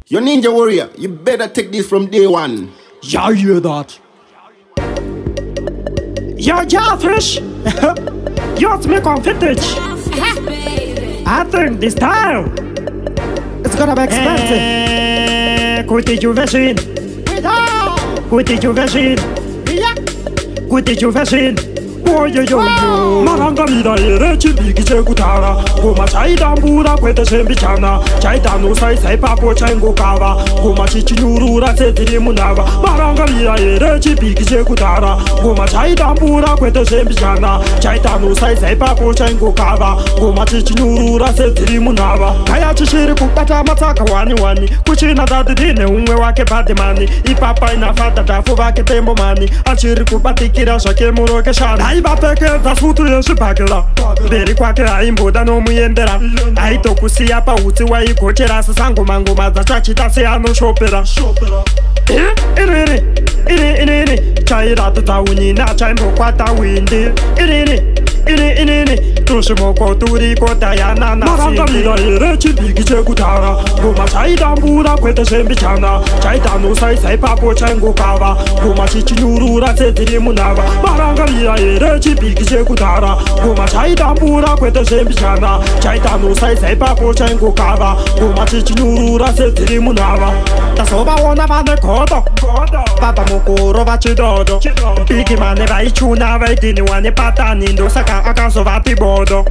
Your Ninja Warrior, you better take this from day one. Yeah, you hear that? Yo, Jawfish! Yours make on vintage. I think this time it's gonna be expensive. Kuti juveshin. Kuti juveshin. Kuti juveshin. Marangamira here chibiki chekudhara ngoma chaidambura kwete zvembichana chaitanusaisa ipapo chaingokava ngoma chichinyurura sedziri munhava. Marangamira here chibiki chekudhara ngoma chaidambura kwete zvembichana chaitanusaisa ipapo chaingokava ngoma chichinyurura sedziri munhava. Kaya chichiri kubata matsaga wani wani kuchina dadidi neumwe wake badimani ipapa ina fadha dhafu vake tembomani achiri kubatikira zvake murokeshana. Aivapfekedza sutu yezvibhakera mberi kwake aimboda nomuendera aitokusiya pautsi waigochera sesangoma-ngoma dzachachita seanoshopera. Irini ini inini chairatidza unyina chaimbokwata windi irini ini inini tuzvimoko turiko tayanana. Marangamira here chibiki chekudhara ngoma chaidambura kwete zvembichana chaitanusaisa ipapo chaingokava ngoma chichinyurura sedziri munhava. Marangamira here chibiki chekudhara ngoma chaidambura kwete zvembichana chaitanusaisa ipapo chaingokava ngoma chichinyurura sedziri munhava. Tazovaona vane godo baba mukuru vachidodo bigi mane vaichuna vaidhiniwa nepatani ndosaka akazovati bodo.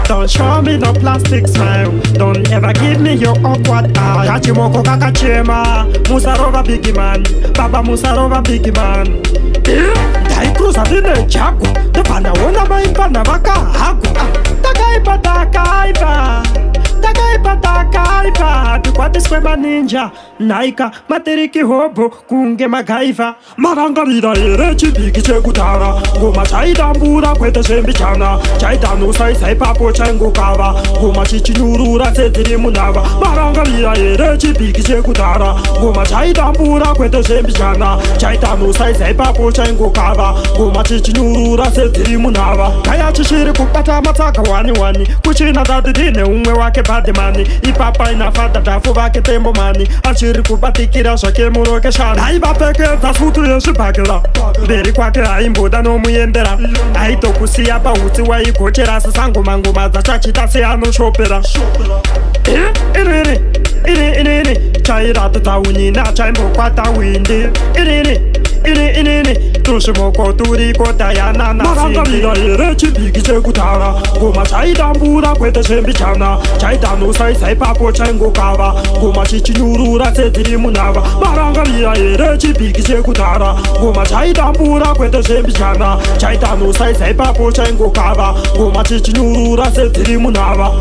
Don't show me no plastic smile, don't ever give me your awkward eye. Kachimoko kakachema, musarova big man, baba musarova big man. Ndaikruza ndine jagu, ndobva ndaona vaipfana vakahagwa. Takaipa takaipa, takaipa takaipa, tikwatiswe maninja, naika matiriki hobo kunge magaiva. Marangamira here chibiki chekudhara ngoma chaidambura kwete zvembichana chaitanusaisa ipapo chaingokava ngoma chichinyurura sedziri munhava. Marangamira here chibiki chekudhara ngoma chaidambura kwete zvembichana chaitanusaisa ipapo chaingokava ngoma chichinyurura sedziri munhava. Kaya chichiri kubata matsaga wani wani kuchina dadidi neumwe wake badimani ipapa ina fadha dhafu vake tembomani achiri kubatikira zvake murokeshana. Aivapfekedza sutu yezvibhakera mberi kwake aimboda nomuendera aitokusiya pautsi waigochera sesangoma-ngoma dzachachita seanoshopera. Irini ini inini chairatidza unyina chaimbokwata windi irini ini inini tuzvimoko turiko tayanana. Marangamira here chibiki chekudhara ngoma chaidambura kwete zvembichana chaitanusaisa ipapo chaingokava ngoma chichinyurura sedziri munhava. Marangamira here chibiki chekudhara ngoma chaidambura kwete zvembichana chaitanusaisa ipapo chaingokava ngoma chichinyurura sedziri munhava.